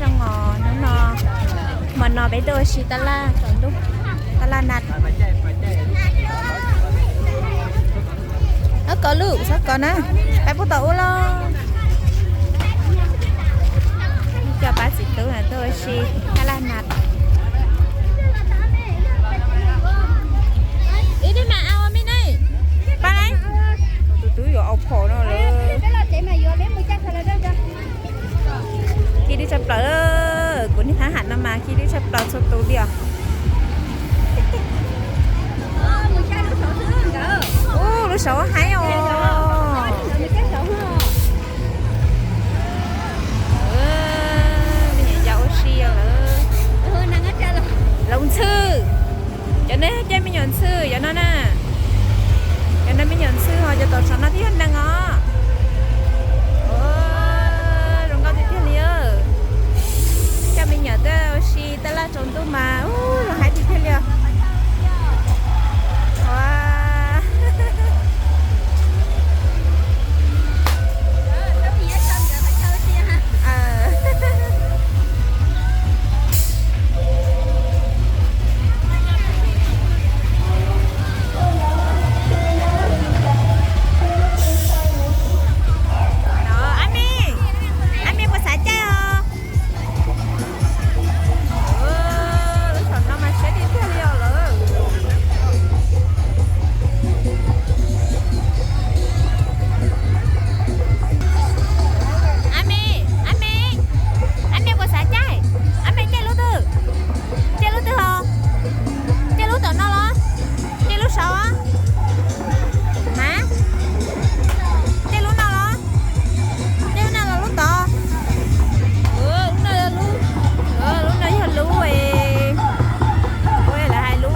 Hnub no, hmo no peb tuaj ua si taj laj tsaus ntuj, taj laj nat. Xob kov lub, xob kov na, pab pub tau ub lauj. Coj pab txiv tub tuaj ua si taj laj nat. Ib tug mas au me ne, pab ne. Tus tub yuav au phom no lawm. Khib dwb tshaj plaws, kuv niag thab ham no mas khib dwb tshaj plaws txhua tus li os. Ub, lub saud haib os. Me nyuam yaus ua si lawm. Lawv ntxhw, cov neeg caij me nyuam ntxhw cov no na. Cov no me nyuam ntxhw ho cov tom saum no thiaj yog neeg os. Zoo nkauj tiag tiag li. Coj me nyuam tuaj ua si taj laj tsaus ntuj mas zoo haib tiag tiag li os. Ua Ab me, ab me puas xav caij os? Lub saum no mas siab tiag tiag li os lawm. Ab me, ab me, ab me puas xav caij? Ab me caij lub twg? Caij lub twg os? Caij lub tom no los? Caij lub saud? Hab, caij lub no los? Caij lub no los lub tod? Lub no yog lub, lub no yog lub, lawv hais lub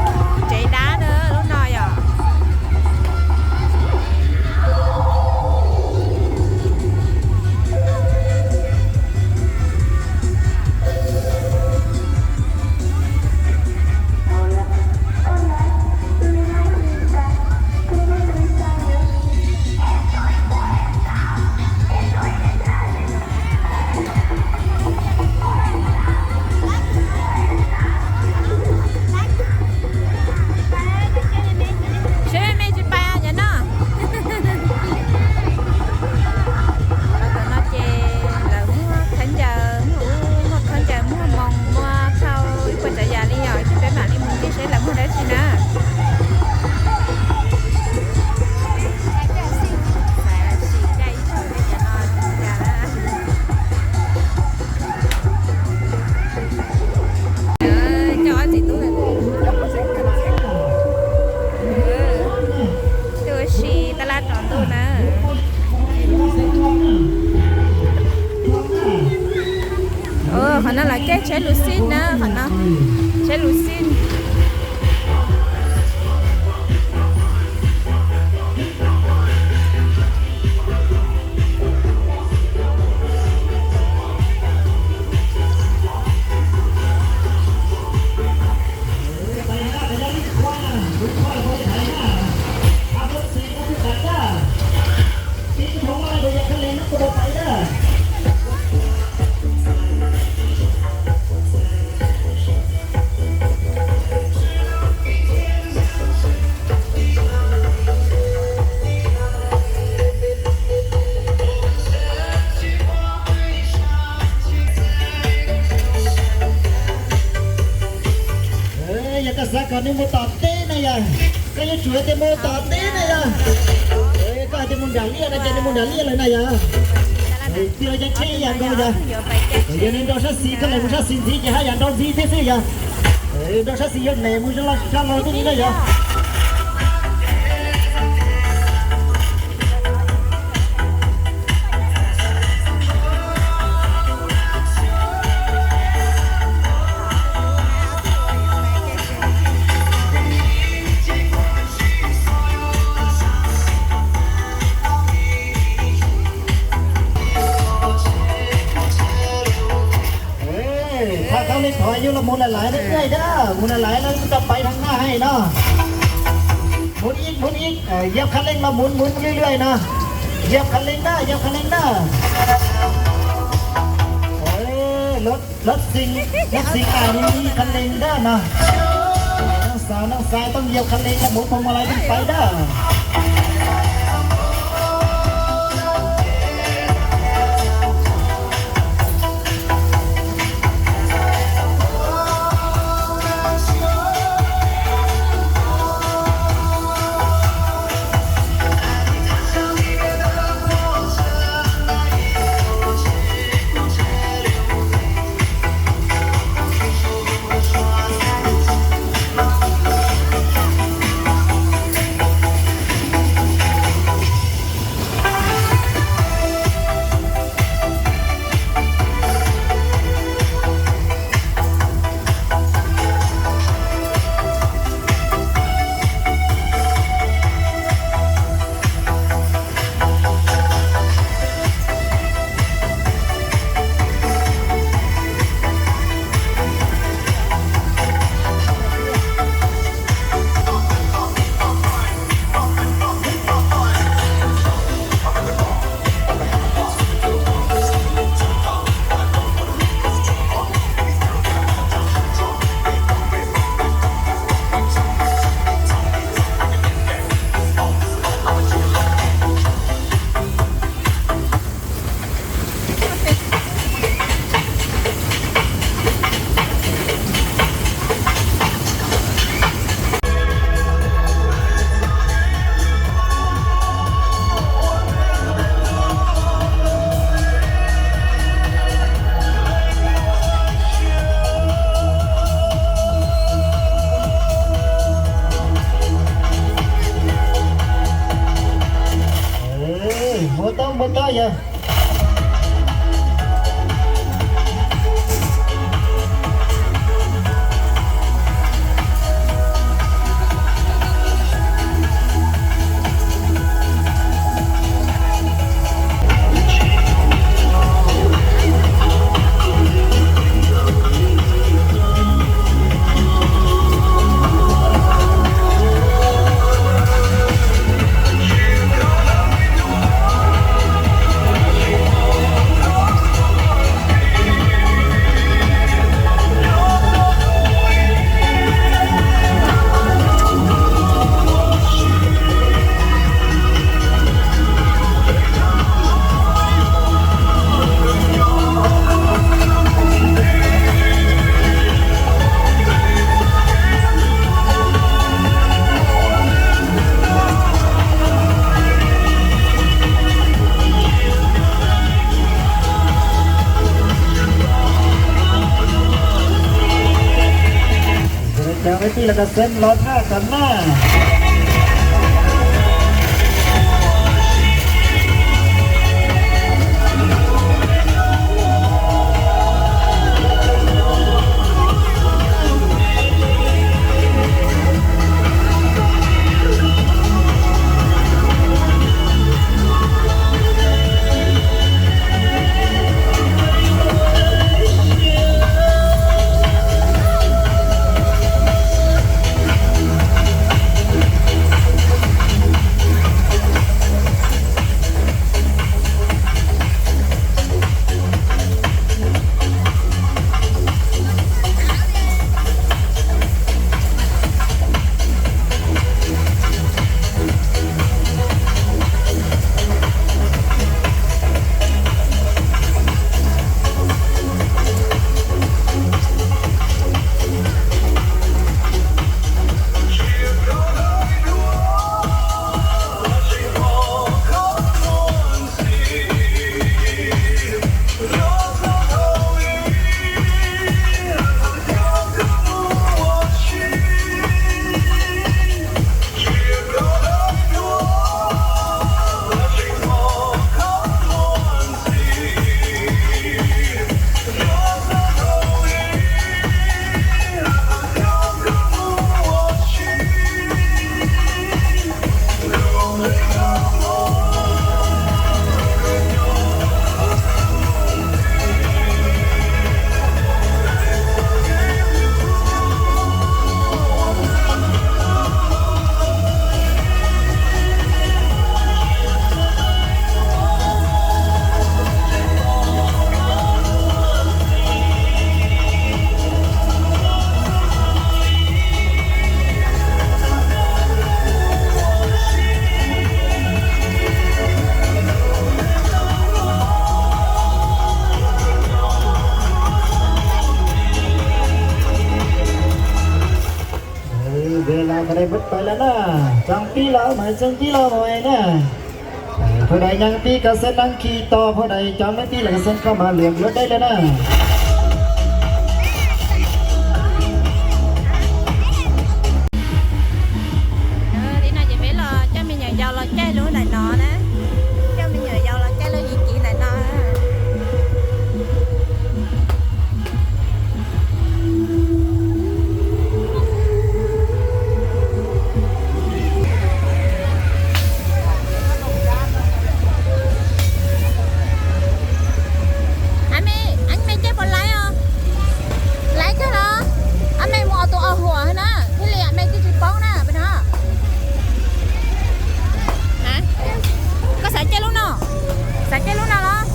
tsev dab na, lub no yom. Siab me me tsis pais os cov no. Lawv tom no ces lawv muag khaub ncaws, muag ub, muag khaub ncaws, muag moos, muag khau ib puas tsav yam li yom, ces peb mam li mus ncig seb lawv muag dab tsi na. Coj ob txiv tub tuaj ua si taj laj tsaus ntuj na. Qhov no lawv caij tsheb luv xij na, qhov no tsheb luv xij. Yog koj xav kom nws mus tom teb na yog, koj yuav tsum hais tias mus tom teb na yog. Koj hais tias mus nram liaj no ces nws mus nram liaj lawm na yog. Tij laug caij tsheb ib yam nkaus yog. Yog nws nrau sab xis, koj los mus sab xis ntxiv ces haj yam nrau ntxiv thiab xwb yog. Nrau sab xis yog nws mus sab laug thiab li na yog. Thaj tau li qhov yuav los mus lais lais na, mus lais lais no kuv tau pais tag naj hais no. Mus ib, mus ib, yog qhov leej los mus mus lwj lwj no. Yog qhov leej na, yog qhov leej na. Lawv Nab xis, nab xis a li khab lees dab no. Nab xav, nab xav tooj yau khab lees, muab phoo ma lais pais dab. Muab tau, muab tau yog. Cov kwv tij los kom xeeb los thaj kom na. Nyav tib los mas txeeb tib los mas na. Phau dais nyav tib koj xeeb nab khi to, phau dais cov nab tib los xeeb koj mas liam luab deb lawm na. Li no ces peb los coj me nyuam yaus los caij lub ntawm no na. Coj me nyuam yaus los caij lub yim kiv ntawm no. Ab me, ab me caij puas laib os? Laib kawg los? Ab me mus ob tug ob huam na, thiaj li ab me twb tsis paub na peb no. Koj xav caij lub no? Xav caij lub no los?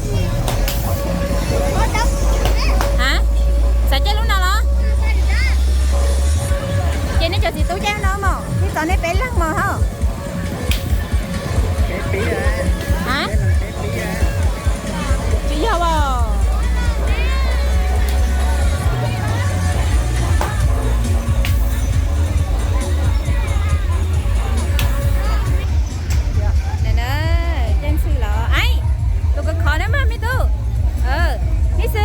A, xav caij lub no los? Ces nej cov txiv tub caij lub no mog, nej txom nej peb leeg mog hauj. A, tsis yog as. Caij ntxhw los? Aib, tus khov khov na mog me tub. Nej xwb,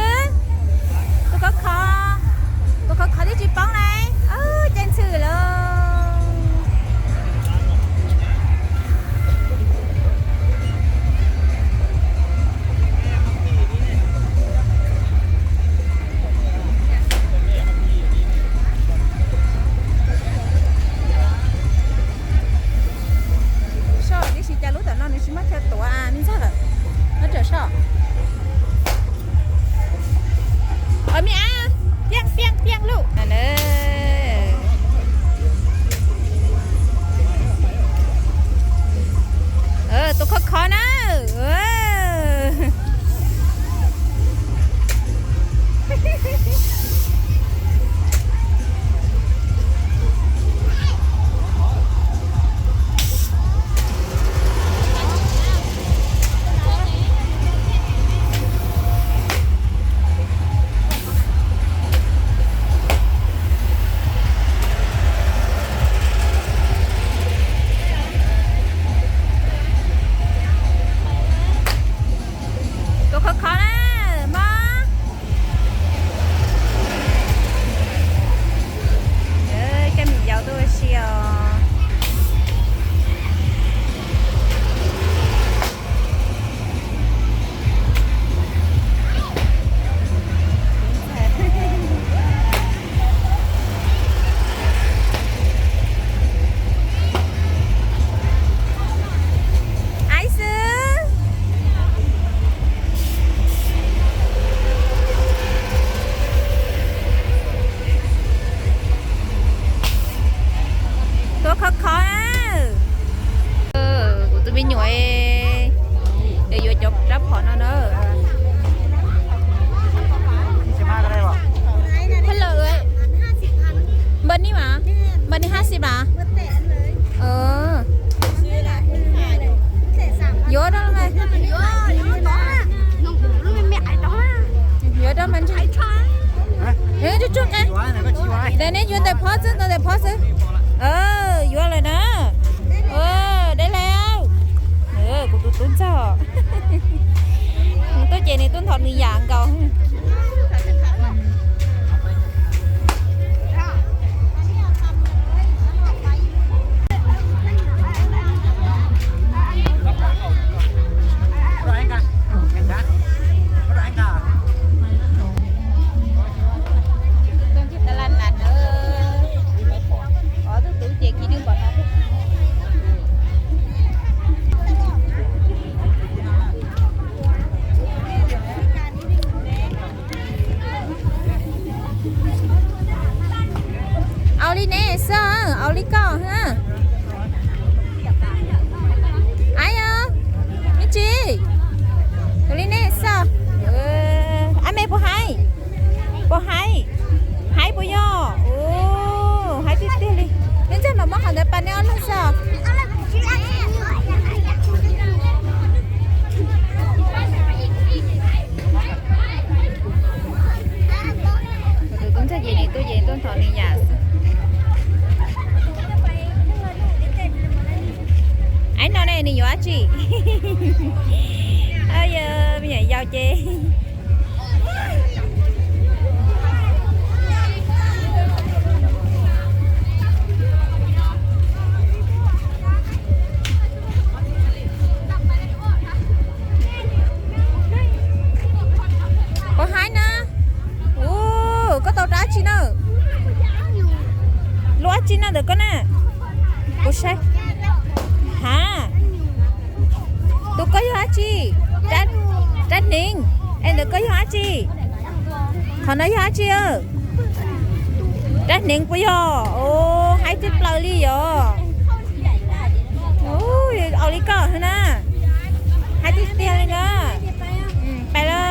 tus khov khov, tus khov khov twb tsis paub na. Caij ntxhw los? Soj tiam sis cas lub tom no nws tsis muaj chaw tuav me ntxhais. Muab raws soj. Os me ab, tiaj tiaj tiaj lub. Tus khov khov na. Tus khov khov na mog. Coj me nyuam yaus tuaj ua si os. Aib xwb. Tus khov khov na. Kuv tus me nyuam es yuav cov rab phom no na. Hello, npawg ni mas, npawg ni hab xib mas. Yuav rau mas, yuav rau mas. Tsuag tsuag qe. Ntawm nej yuav ntawm phov xwb, ntawm phov xwb. Yuav lawm na. Deb lawm. Kuv tus tub ntxawg. Nws tuaj ces nws tuaj nthom nws yam nkaus. Au li neb xwb, au li koj. Aib os, me tsis, au li neb xwb. Ab me puas haib? Puas haib? Haib puas yog? Haib tiag tiag li. Neb ntxawg mam muab qhov ntawd pas neb ob leeg xwb. Tus tub ntxawg ces nws tuaj ces tuaj nthom nws yam xwb. Ua haib na. Ua, koj tau dab tsi na? Lub dab tsi no ntawm koj na? Kuv saib. Ha, tus koj yog dab tsi? Rab hneev. Es ntawm koj yog dab tsi? Qhov no yog dab tsi? Rab hneev puas yog? Haib tib plaws li yom. Ua li koj na, haib tiag tiag li na. Pais lauj.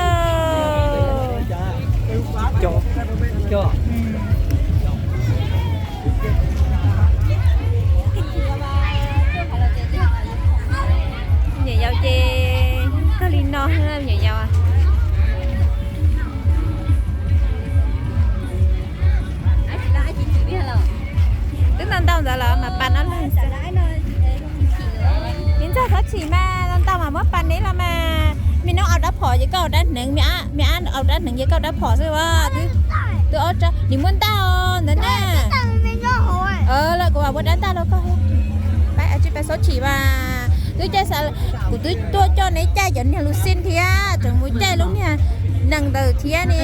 Nyuam yaus ces kawg li no, nyuam yaus. Twb ntau ntau ntawd los mas pas no leeg. Niam ntxawg txhob chim mas, ntau ntau mas muab pas neb los mas. Me noob au rab phom ces koj au rab hneev, me ab au rab hneev ces koj au rab phom xwb as. Twb ob rab, nws muaj ntaj os ntawd na. Lawm kuv mam muab dab ntaj rau koj. Tsis pais txhob chim mas. Twb caij, kuv twb tuaj coj neb caij cov niag luv xij thiab tseem mus caij lub niag nees ntawd thiab ne.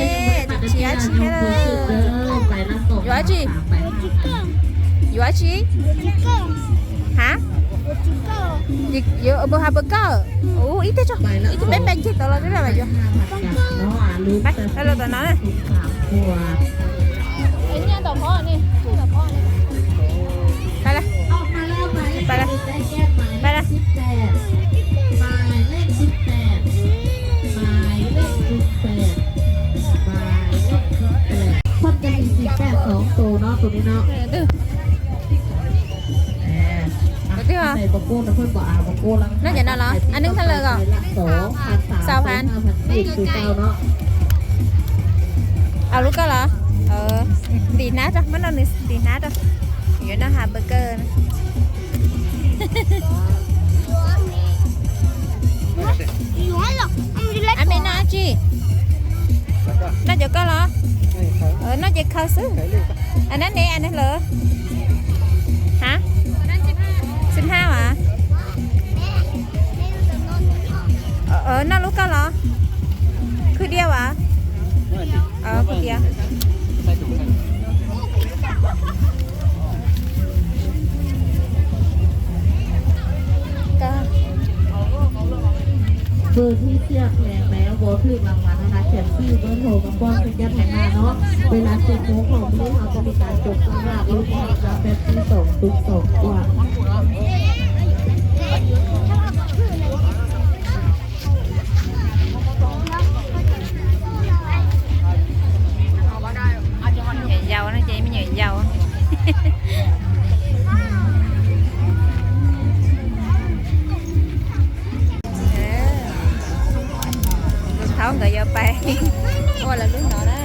Tsis dab tsi thiab. Yuav dab tsi? Yuav dab tsi? Ha, puas has puas kawg? Ib teg tso, ib teg peb pes ncig tod los twb yuav. Peb los tom no. Pais lawm, pais lawm. Thooj cho mình xịt tag sóng tù nó tụi nó. Tus twg? Noj cov no los? Nws thaj lawm os. Xaus phas. Au lub koj los? Ntim hnab rau, muab noj nws ntim hnab rau. Yuav noj hamburger. Ab, me noj dab tsi? Noj cov koj los? Noj ces khaws xwb. Noj ne, noj lawm. Ha, xib hab as. Noj lub koj los? Khwj diaj as. Khwj diaj. Vừa thi siap lẹo méo vô thịt lằng mắn na, kiểm sư với hồ mà con sinh chất này mà nó. Về là sự cố khổng lý họ có bị cái chụp ra là đúng là Pepsi tổng, tổng, tổng. Me nyuam yaus no ces me nyuam yaus. Thaub nkawd yuav pais ua lawv lub no na.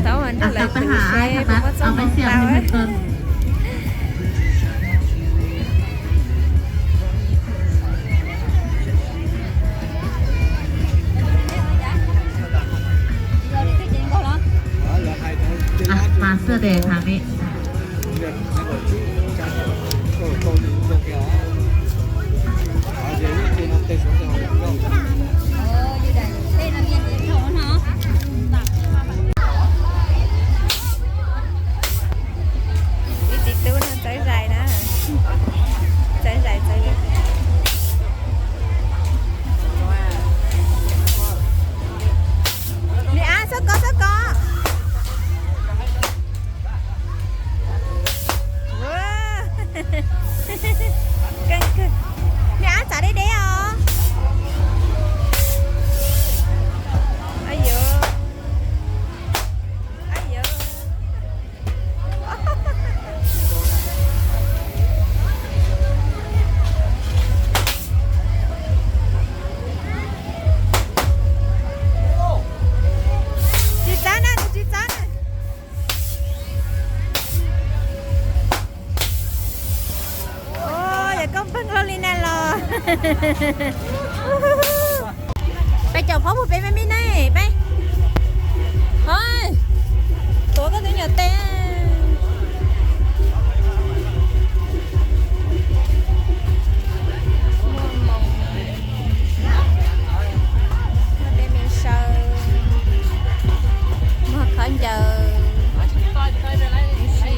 Thaub nrog lawv tws seb puas muaj txoj hmoo tau. Mas xwb tes thas li. Ib txiv tub no txawb zais na. Txawb zais txawb zais. Ni a, xab kos, xab kos. Peb caum phob mus peb me me ne, peb. Hov, tuav koj tus nyuam tes. Muag moos, muag tej me saw, muag khaub ncaws, ib si.